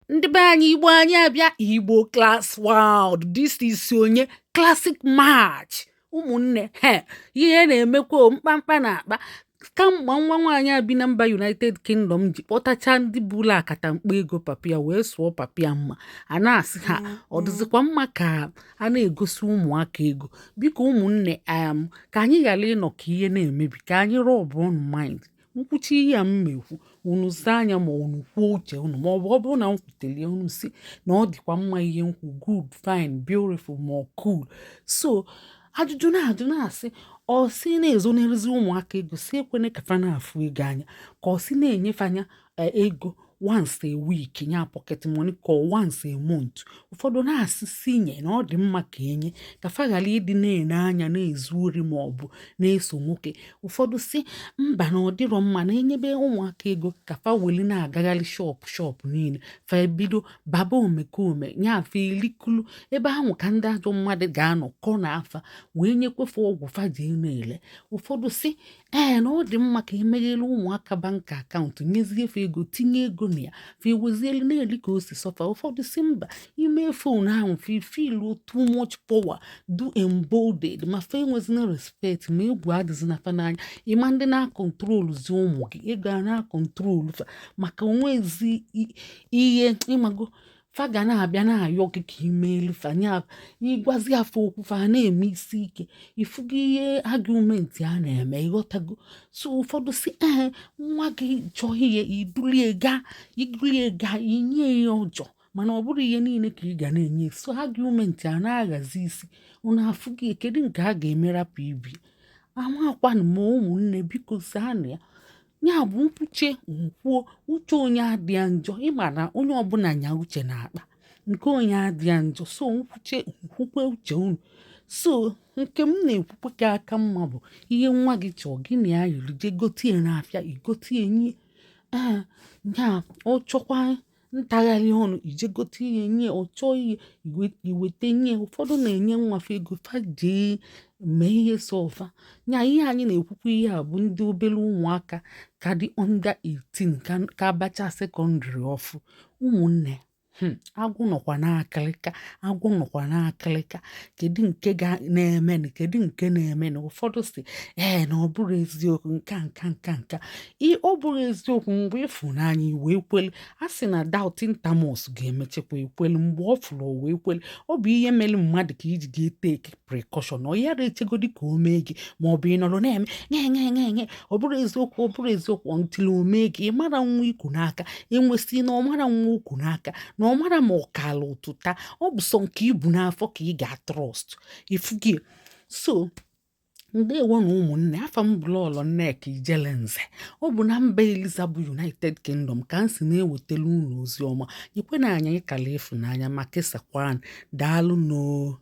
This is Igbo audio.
Ndị be anyị, Igbo anyị abịa, Igbo Class World. This is onye classic match. Ụmụnne, he ihe na-emekwa mkpamkpa na-akpa kamgbe nwa nwaanyị a bi na mba United Kingdom ji kpọtacha ndị buru akatamkpo ego papịa wee sụọ papịa mma. A na-asị ha, ọ dịzikwa mma ka a na-egosi ụmụaka ego? Biko ụmụnne, ka anyị ghara ịnọ ka ihe na-emebi, ka anyị rub unu mind. Nkwuchi ihe a m mekwu, unu zaa anya ma unu kwuo uche unu, ma ọ bụ ọ bụrụ na m kwutelie, unu si na ọ dịkwa mma ihe nkwu, good, fine, beautiful ma ọ cool. So ajụjụ na-ajụ na-asị, ọ sị na-ezonerezi ụmụaka ego, si ekwene ka fa na-afụ ego anya, ka ọ sị na-enyefe anya ego once a week, nya pocket money, ka ọ once a month? Ụfọdụ na-asị si nye, na ọ dị mma ka enye, ka fa ghara ịdị na-ene anya na-ezu ori ma ọ bụ na-eso nwoke. Ụfọdụ si mba, na ọ dịrọ mma na enyebe ụmụaka ego ka fa weli na-agagharị shop shop niile, fa ebido baba omekome, nyafe elikulu ebe ahụ ka ndị ajọ mmadụ ga-anọ kọ na afa wee nyekwefe ọgwụ fa ji na-ele. Ụfọdụ si ee, na ọ dị mma ka emeghere ụmụaka bank account, nyezie fa ego, tinye ego na ya, fa ewezielu na-eli ka o si sọfa. Ụfọdụ si mba, ime phone ahụ fa feel too much power, do emboldened, ma fa enwezina respect, ma egwu adịzina fa n'anya. Ịma ndị na-acontrolzi ụmụ gị, ego a na-acontrolu fa, maka onwezi ihe ịmago fa ga na-abịa na-ayọ gị ka imeelu fa nya, ịgwazi afọ okwu fa na-eme isi ike. Ifugo ihe argument a na-eme, ịghọtago? So ụfọdụ si ee, nwa gị chọọ ihe, idulie gaa, idulie gaa, inye ya ọjọọ, mana ọ bụrụ ihe niile ka ị ga na-enye. So argument a na-aghazi isi unu afụgo. Kedu nke a ga-emerapụ ibi amakwanụ ma? Ụmụnne, biko saanụ ya. Ya bụ nkwuche nkwuo uche onye adịa njọ. Ịma na onye ọbụla nya uche na-akpa nke onye adịa njọ. So nkwuche nkwukwe uche unu. So nke m na-ekwukwe ka aka mma bụ ihe nwa gị chọọ gị na ya yiri, jee gotie n'afịa, igotie nye. Ee, nya ọ chọkwa ntagharị ọnụ, ije gote ihe nye. Ọ chọọ ihe, iweta nye. Ụfọdụ na-enye nwafe ego fa jee mee ihe so ọfa nya. Ihe anyị na-ekwukwa ihe a bụ ndị obere ụmụaka ka dị under 18, ka abacha secondary ọfụ. Ụmụnne, agwụ nọkwa n'akịlịka, agwụ nọkwa n'akịlịka. Kedu nke ga na-emenụ? Kedu nke na-emenụ? Ụfọdụ si ee, na ọ bụrụ eziokwu nka nka nka nka ọ bụrụ eziokwu mgbe ịfụnanya wee kwelu. A sị na doubting Thomas ga-emechakwa ekwelu mgbe ọ fụrụ o wee kwelu. Ọ bụ ihe mere mmadụ ka iji ga-etake precaution, ọ yara echegodi ka o mee gị, ma ọ bụ ị nọrọ na-eme nye nye nye nye, ọ bụrụ eziokwu, ọ bụrụ eziokwu, until o mee gị. Ị mara nwa ikwu n'aka enwesị na ọ mara nwa ukwu n'aka na ọ mara ma ọ kala ụtụta. Ọ bụ sọ nke ibu n'afọ ka ị ga-atrust ifu gị. So ndewo na ụmụnne. Afa m bụ Lọlọ Nneka Ijelenze. Ọ bụ na mba Eliza bụ United Kingdom ka m si na-ewetara unu ozi ọma. Nyekwana anyị ịkala ịfụnanya ma kesakwa. Daalụ noo.